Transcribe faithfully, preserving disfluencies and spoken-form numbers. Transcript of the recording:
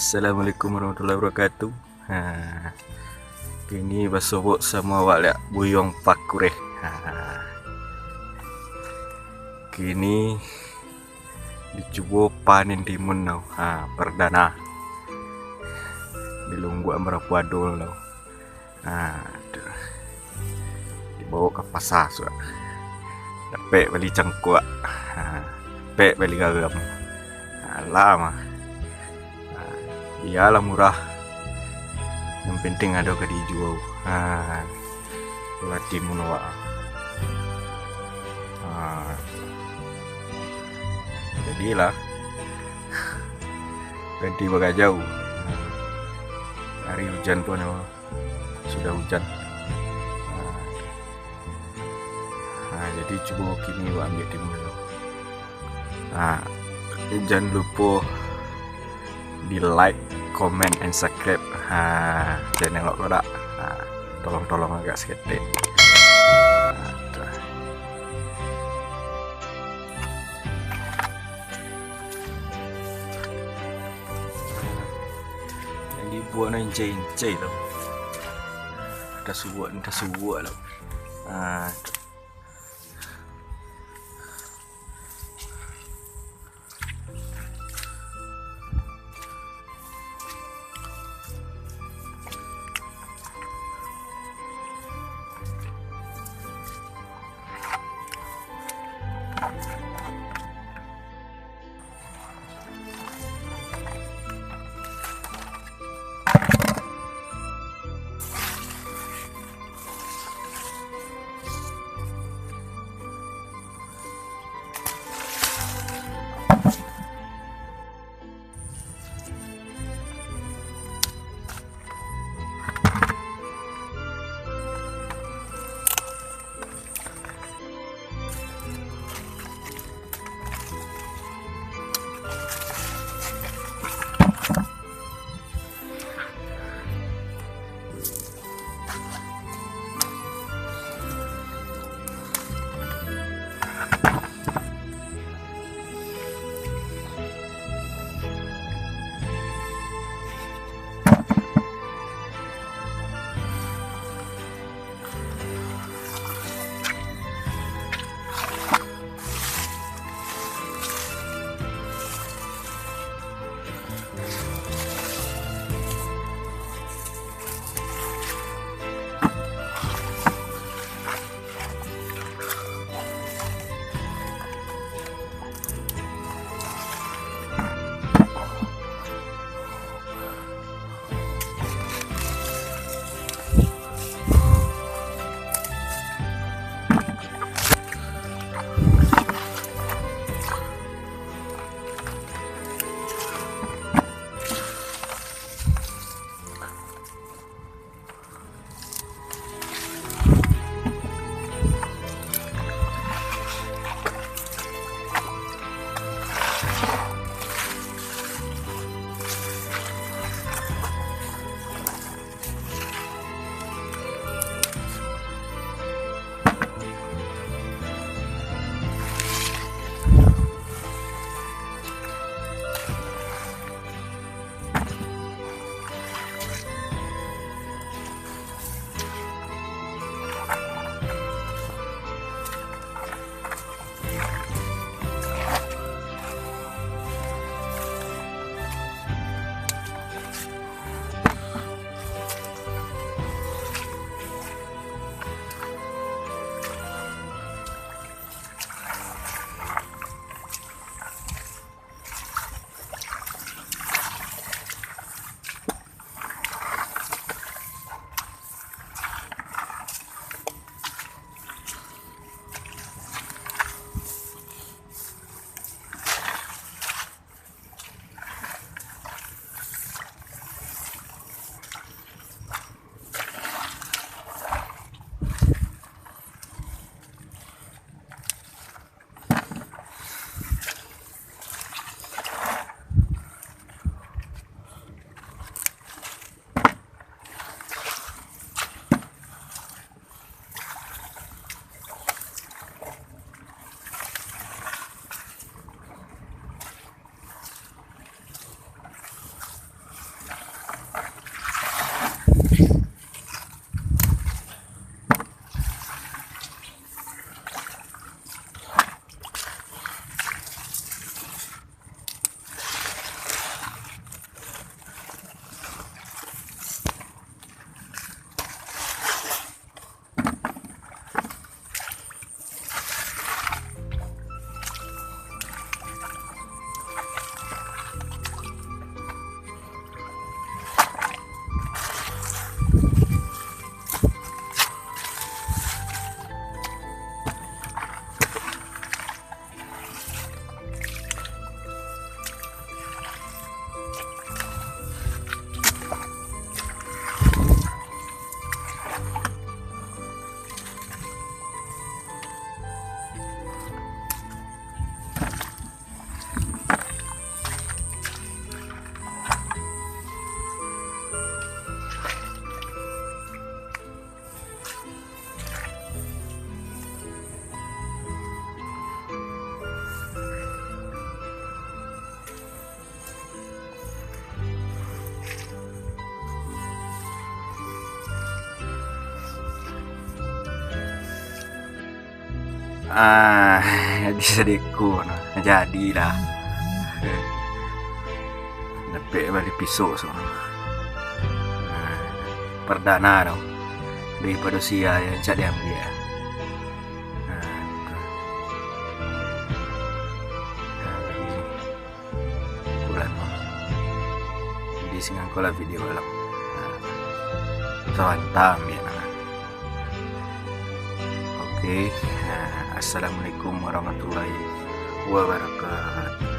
Assalamualaikum warahmatullahi wabarakatuh. Ha. Kini basobok samo awak liak buyuang pakureh. Ha. Kini dicubo panen timun tau. Ha, pardana. Di Lungguak Marapu ado tau. Ha, tu. Dibaok ka pasa suak. Dapek bali cangkuak. Ha, dapek bali garam. Alah mah. Ha, bialah murah. Yang penting ado ka dijual. Ha, itulah timun awak. Ha. Jadilah. Ganti bagajau. Hari hujan pun, oh, sudah hujan. Ha. Ha, jadi cubo kini awak ambiak timun dulu. Ha, jan lupo di like, comment, and subscribe. Ha, channel awak ko dak. Ha, tolong-tolong agak saketek. Ha, tu. Yang dibuat no incai-incai tu. Dah subuak, dah subuak tu. Ha, tu. Ah, jadi sadeko nah. Jadilah. Dapek bali pisok so. Ah, pardana tu. Daripado sia yang cak diambiak. Ah, tu. Ah, jadi bulan tu. Jadi singangko lah video lah. Ah, sabanta ambiak nah. Oke. Ah, Assalamualaikum warahmatullahi wabarakatuh.